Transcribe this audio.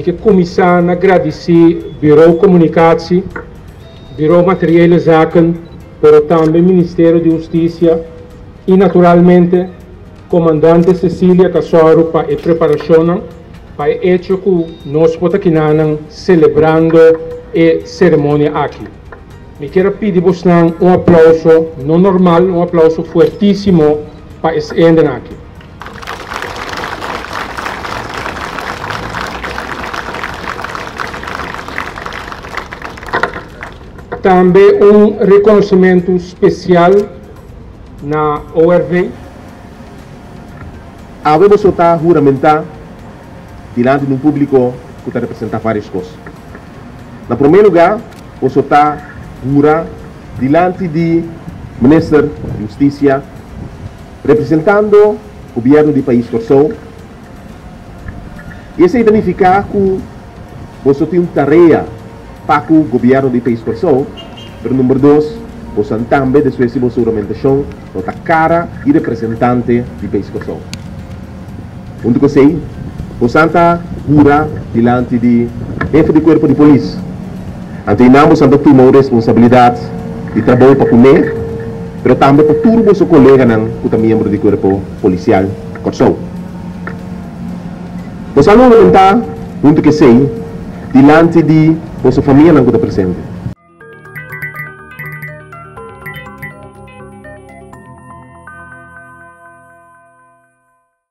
ke kuminsá na gradisí Bureau Communicatie, Bureau Materiële Zaken, pero tambe Ministerio di Hustisia i naturalmente Komandante Cecilia ta sòru pa e preparashonnan pa e echo ku nos por ta kinanan selebrando e seremonia aki. Mi kier a pidi bosnan un aplouso no normal, un aplouso fuertísimo pa es hendenan aki. Tambe un rekonosimentu spesial na ORV. Awe boso ta huramentá dilanti di un públiko ku ta representá vários kos. Na promé lugá, boso ta hura dilanti di Minister di Hustisia, representando gobièrnu di pais Kòrsou. I esei ta nifiká ku boso tin un tarea pa ku gobièrnu di pais Kòrsou, pero number dos, bosan tambe despues di boso huramentashon lo ta kara i representante di pais Kòrsou. Huntu ku esei, bosan ta hura dilanti di hefe di kuerpo di polis. Anto einan bosan ta tuma un responsabilidat di trabou pa kuné, pero tambe pa tur boso koleganan ku ta miembro di kuerpo polisial Kòrsou. Bosan lo huramentá huntu ku esei dilanti di boso famianan ku ta presente.